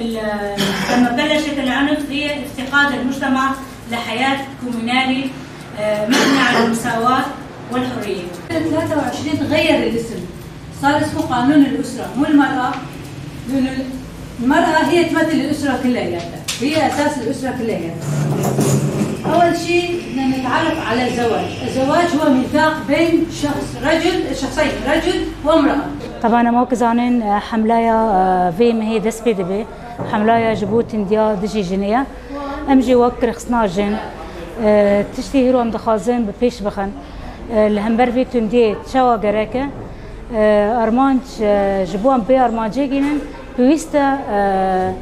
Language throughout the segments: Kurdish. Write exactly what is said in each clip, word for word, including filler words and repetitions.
ال- لما بلشت العنف هي افتقاد المجتمع لحياة كومينالي، آه، مبني على المساواة والحرية. ثلاثة وعشرين تغير الاسم، صار اسمه قانون الأسرة، مو المرأة، لأنه المرأة هي تمثل الأسرة كلياتها، هي أساس الأسرة كلياتها. أول شيء بدنا نتعرف على الزواج. الزواج هو ميثاق بين شخص، رجل، شخصين، رجل وامرأة. Tebana me wek zanên, e, hemlaya, e, vê mehê dest pê dibe. Hemlaya ji bo tundiya dijî jinê ye. Em jî wek rêxistina jin, e, tiştê hîro em dixwazin bi pêş bixin. E, li hember vê tundiyê çawa gerek e? E, armanc, e, ji bo em vê armancê gînin, pêwîst e, e,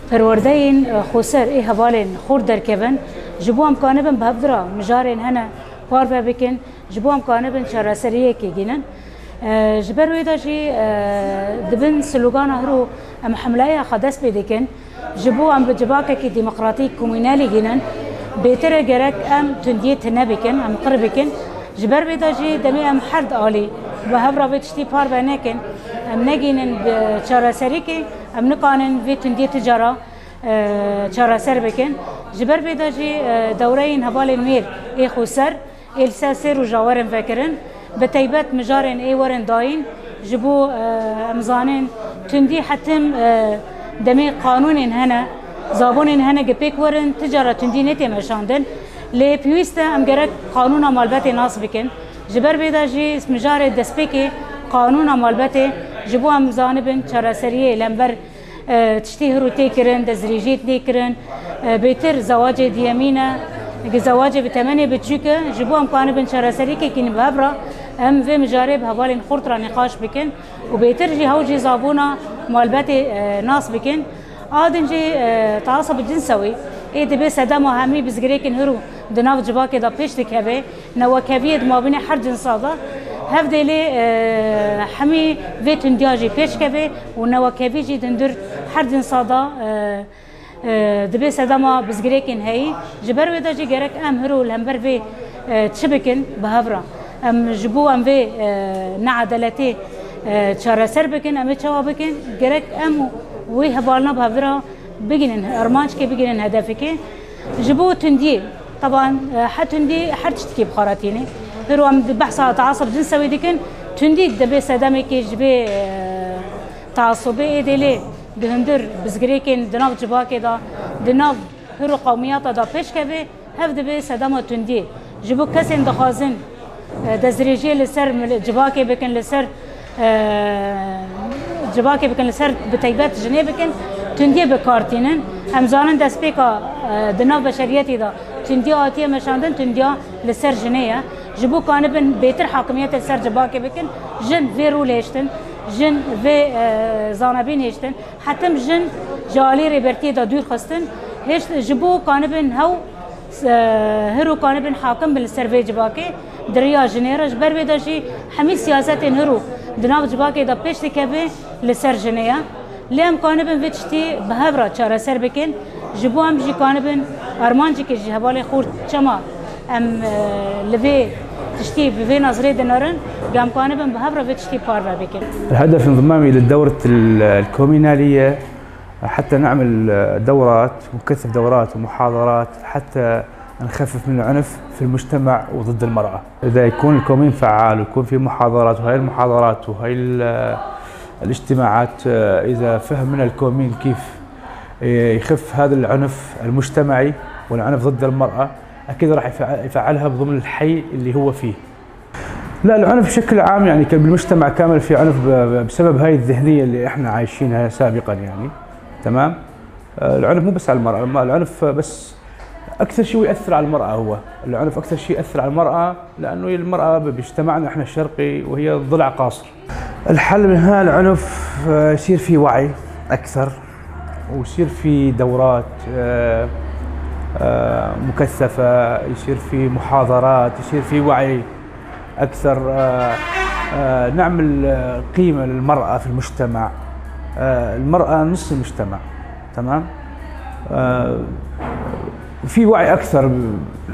perwerdeyên, e, xweser ê hevalên xurt derkevin, ji bo em kanibin bi hev re mijarên hene parve bikin, ji bo em kanibin çareseriyekê gînin. E, ji ber wê de jî, e, dibin slogana hiro em hemleya xwe dest pê dikin. Ji bo em bi civakekî demokratîk, komûnelî gînin, bêtir e gerek em tundiyê tune bikin, em qir bikin. Ji ber vê de jî demê em her di alî bi hev re vê tiştî parve nekin, em negînin bi çareserîkê, em nikanin vê tundiyê ti cara, e, çareser bikin. Ji ber vê de jî, e, dewreyên hevalên wêr ê xweser ê li ser sê roja werin vekirin, bi teybet mijarên ê werin dayîn, ji bo, e, em zanin tundî hetim, e, demê qanûnên hene, zabûnên hene gi pêk werin, ti cara tundî nêtê meşandin. Lê pêwîst e em gerek qanûna malbetê nas bikin. Ji ber vê de jî mijarê destpêkê qanûna malbetê ji bo em zanibin çareseriyê li hember e, tiştî hiro tê kirin, destdirêjiyê tê kirin, e, bêtir zewacê diyemîn e, gi zewacê bi temenê biçûk e, ji bo em kanibin çareserîkekî bi hev re, em vê mijarê bi hevalên xurt re nîqaş bikin û bêtir jî hew jî zabûna malbetê, e, nas bikin. A din jî, e, taasub cinsewî, ê dibe sedema hemî bizgirêkên hiro di nav civakê de pêş dikeve. Newekeviyê di mabînê her cinsa de, hevdê lê, e, hemî vê tundiya jî pêş keve û newekevî jî di hundir her cinsa de, e, e, dibe sedema bizgirêkên heyî. Ji ber wê de jî gerek em hiro li hember vê, e, çi bikin bi hev re. Em ji bo em vê, e, needeletê, e, çareser bikin, em ê çawa bikin? Gerek em wê hevalina bi hev re bigihînin, armancekê bigihînin hedefekê. Ji bo tundiyê, teban, e, he tundî her tiştekî bi xwe re tîne. Hiro em di behsa taasub cinsewî dikin, tundî dibe sedemekê ji vê, e, taasubê ê dê lê di hundir bizgirêkên di nav civakê de, di nav hiro qewmiyata de pêş keve, hev dibe sedema tundiyê. Ji bo kesên dixwazin, e, destdirêjiyê li ser mil-, civakê bikin, li ser, e, civakê bikin, li ser bi teybet jinê bikin, tundiyê bi kar tînin. Em zanin destpêka, e, di nav beşeriyetî de tundiya hatiye meşandin, tundiya li ser jinê ye. Ji bo kanibin bêtir hakimiyetê li ser civakê bikin, jin vê rû lê hiştin, jin vê, e, zanebîn hiştin. Hetim jin ji alî rêbertiyê de dûr xistin, hêşt ji bo kanibin hew, e, hiro kanibin hakim bin li ser vê civakê, di riya jinê re. Ji ber vê de jî hemî siyasetên hiro di nav civakê de pêş dikeve li ser jinê ye. Lê em kanibin vê tiştî bi hev re çareser bikin, ji bo em jî kanibin armancekê ji hevalê xurt çema Em, e, li vê tiştî bi vê nazirê dinerin, ku em kanibin bi hev re vê tiştî parve bikin. الهدف انضمامي للدورة ال-، الكومينالية حتى نعمل دورات، نكثف دورات ومحاضرات حتى نخفف من العنف في المجتمع وضد المرأة. إذا يكون الكومين فعال ويكون في محاضرات، وهاي المحاضرات وهاي ال-، الاجتماعات، إذا فهم من الكومين كيف يخف هذا العنف المجتمعي والعنف ضد المرأة، أكيد راح يفع-، يفعلها بضمن الحي اللي هو فيه. لا، العنف بشكل عام، يعني، كان بالمجتمع كامل في عنف ب-، ب-، بسبب هاي الذهنية اللي إحنا عايشينها سابقًا، يعني. تمام؟ آه، العنف مو بس على المرأة، الم-، العنف بس أكثر شيء يؤثر على المرأة هو. العنف أكثر شيء يؤثر على المرأة، لأنه المرأة ب-، بمجتمعنا إحنا الشرقي وهي ضلع قاصر. الحل من هذا العنف، آه، يصير في وعي أكثر، ويصير في دورات، آه، آه، مكثفة، يصير في محاضرات، يصير في وعي أكثر، آه، آه، نعمل، آه، قيمة للمرأة في المجتمع. آه، المرأة نص المجتمع، تمام؟ آه، وفي وعي أكثر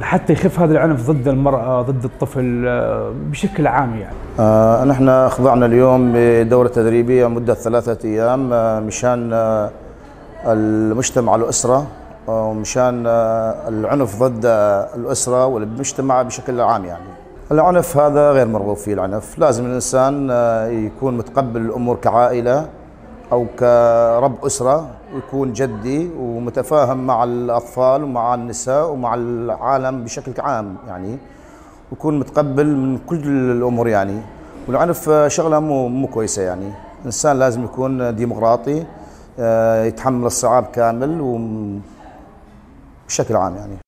حتى يخف هذا العنف ضد المرأة، ضد الطفل، آه، بشكل عام يعني. آه، نحن خضعنا اليوم بدورة تدريبية مدة ثلاثة أيام، آه، مشان، آه، المجتمع الأسرة، ومشان، آه، العنف ضد الأسرة والمجتمع بشكل عام يعني. العنف هذا غير مرغوب فيه العنف، لازم الإنسان، آه، يكون متقبل الأمور كعائلة أو كرب أسرة، ويكون جدي ومتفاهم مع الأطفال ومع النساء ومع العالم بشكل عام يعني، ويكون متقبل من كل الأمور يعني. والعنف، آه، شغلة مو، مو كويسة يعني. الإنسان لازم يكون ديمقراطي، آه، يتحمل الصعاب كامل وم-، بشكل عام يعني.